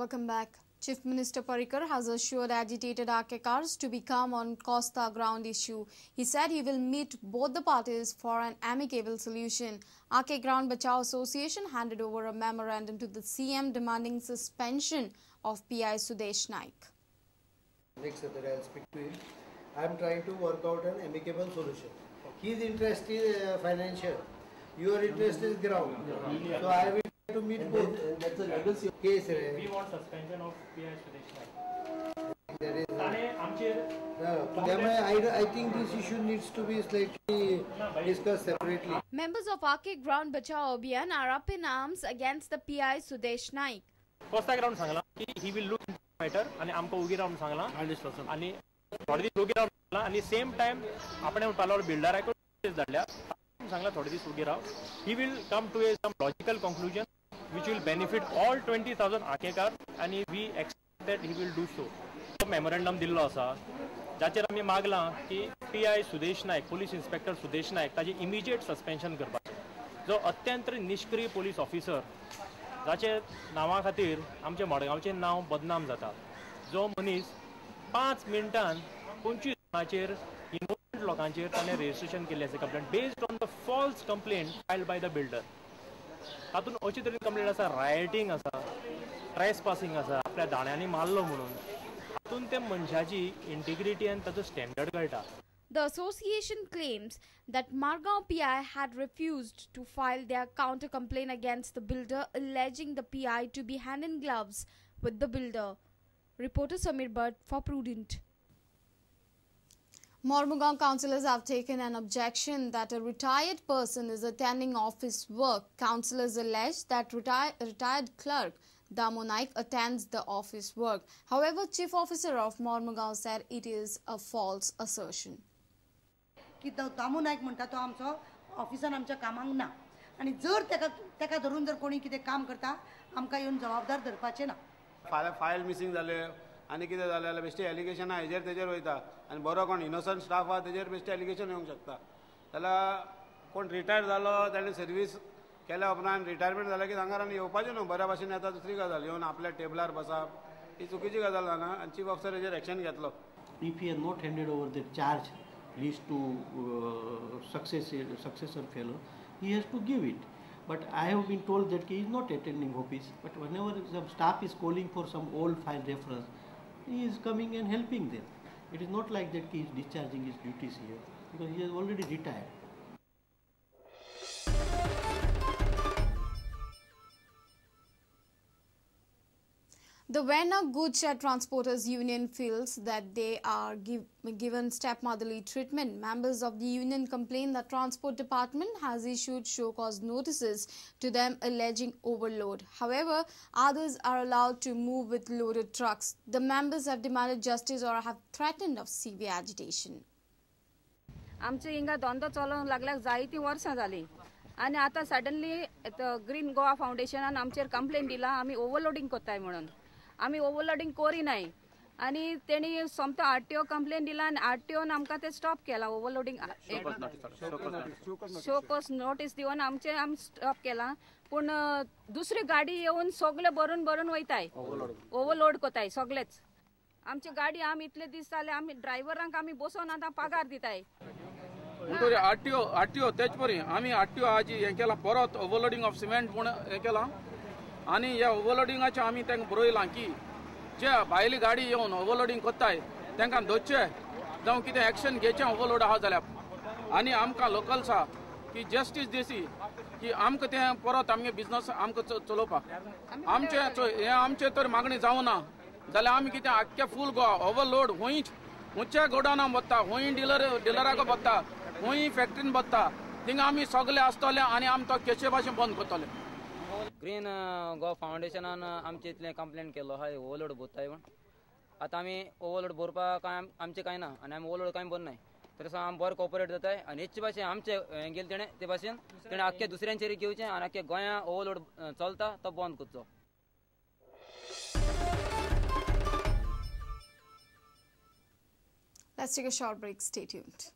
Welcome back. Chief Minister Parrikar has assured agitated Akekars to be calm on Costa ground issue. He said he will meet both the parties for an amicable solution. Ake Ground Bachao Association handed over a memorandum to the CM demanding suspension of PI Sudesh Naik. Next Saturday I will speak to him. I am trying to work out an amicable solution. His interest is financial. Your interest is ground. So I will to meet both. That's a legal case. We want suspension of PI Sudesh Naik. There is. I think this issue needs to be slightly discussed separately. Members of Ake Ground Bachao Abhiyan are up in arms against the PI Sudesh Naik. Costa ground सांगला की he will look into matter आणि आमकां उगी रावन सांगला आणि थोडे दीस उगी रावन सांगला आणि सेम टाइम आपणे म्हणपाक लागलो बिल्डराक धाडल्या सांगला थोडे दीस उगी राव. He will come to a some logical conclusion which will benefit all 20,000 Akekar and we expect that he will do so. Memorandum दिल्लो आसा जाचेर आमी मागलां की PI Sudesh Naik, police inspector Sudesh Naik ताजें इमिजिएट सस्पेन्शन करपाचें, जो अत्यंत निश्क्रीय police officer जाचे नांवा खातीर आमच्या मडगांवचें नांव बदनाम जाता, जो मनीस 5 मिनटान 25 जाणांचेर इनोसंट लोकांचेर ताणें रजिस्ट्रेशन केल्लें आसा complaint based on the false complaint filed by the builder. तातूंत अशी तरेन कंप्लेंट आसा, रायटिंग आसा, ट्रेस पासिंग आसा, आपल्या दाण्यांनी मारलो म्हणून, तातूंत त्या मनशाची इंटिग्रिटी आनी ताचो स्टँडर्ड कळटा. The association claims that Margao PI had refused to file their counter complaint against the builder, alleging the PI to be hand in gloves with the builder. Reporter Samir Bhatt for Prudent. Mormugao councillors have taken an objection that a retired person is attending office work. Councillors allege that retired clerk Damu Naik attends the office work. However, Chief Officer of Mormugao said it is a false assertion. की दामू नायक म्हणटा तो आमचो ऑफिसान आमच्या कामाक ना आनी जर तेका धरून जर कोणी कितें काम करता आमकां येवन जबाबदार धरपाचें ना. फायल मिसिंग जाले आनी कितें जालें जाल्यार बेश्टे एलिगेशनां हेजेर तेजेर वयता आनी बरो कोण इनोसंट स्टाफ आहा तेजेर बेश्टे एलिगेशन येवंक शकता. जाल्यार कोण रिटायर जालो ताणें सर्वीस केल्या उपरांत रिटायरमेंट जालें की हांगार आनी येवपाचें न्हू, बऱ्या भाशेन येता. दुसरी गजाल येवन आपल्या टेबलार बसप ही चुकीची गजाल जाना आनी चीफ ऑफिसर हेजेर एक्शन घेतलो. If he has not handed over the charge list to successor fellow, he has to give it. But I have been told that he is not attending office, but whenever some staff is calling for some old file reference, he is coming and helping them. It is not like that he is discharging his duties here, because he has already retired. The Verna Goods Shed Transporters Union feels that they are given stepmotherly treatment. Members of the union complain that Transport Department has issued show cause notices to them alleging overload. However, others are allowed to move with loaded trucks. The members have demanded justice or have threatened of severe agitation. आमचे हिंगा धंदो चलोवंक लागल्यार जायतीं वर्सां जालीं आनी आतां सडनली ग्रीन गोवा फावंडेशनान आमचेर कंप्लेन दिला आमी ओवरलोडींग कोत्ताय म्हणून. आमी ओवरलोडींग करिनाय आनी तेणी सोमतो आरटीओ कंप्लेन दिला आनी आरटीओन आमकां ते स्टॉप केला ओवरलोडींग शो कॉज नोटीस दिवन आमचे आमी स्टॉप केला. पूण दुसरी गाडी येवन सगळे भरून भरून वयताय, ओवरलोड कोताय सगळेच. आमची गाडी आमी इतले दीस जाले आमी ड्रायव्हरांक आमी बसोवन आतां पगार दिताय. म्हणटरी आरटीओ आरटीओ तेच परी आमी आरटीओ आज हें केलां परत ओवरलोडींग ऑफ सिमेंट म्हूण हें केलां आनी ह्या ओवरलोडिंगाचें आमी तांकां बरयलां की जे भायली गाडी येवन ओवरलोडींग कोत्ताय तांकां धरचें जावं कितें एक्शन घेवचें ओवरलोड आहा जाल्यार. आनी आमकां लोकल्स आहा की जस्टीस दिसी की आमकां तें परत आमगे बिजनस आमकां चलोवपाक आमचें हें आमचें तर मागणी जावना जाल्यार आमी कितें आख्खे फूल गोवा ओवरलोड हुंयच हुंयच्या गोडावनाक वता, हुंय डिलराक वता, हुंय फॅक्टरीन वता, थिंगा आमी सगळे आसतले आनी आमी तो केशे भाशेन बंद करतले. ग्रीन गोवा फावंडेशनान आमचे इतलें कंप्लेन केल्लो आहा ओवरलोड भरताय म्हूण. आतां आमी ओवरलोड भरपाक कांय आमचें कांय ना आनी आमी ओवरलोड कांय भरनाय, तरी सुद्दां आमी बरें कॉपरेट जाताय आनी हेच भाशेन आमचे हें गेलें तेणें ते भाशेन तेणें आख्खे दुसऱ्यांचेर घेवचें आनी आख्खे गोंया ओवरलोड चलता तो बंद करचो. Let's take a short break. Stay tuned.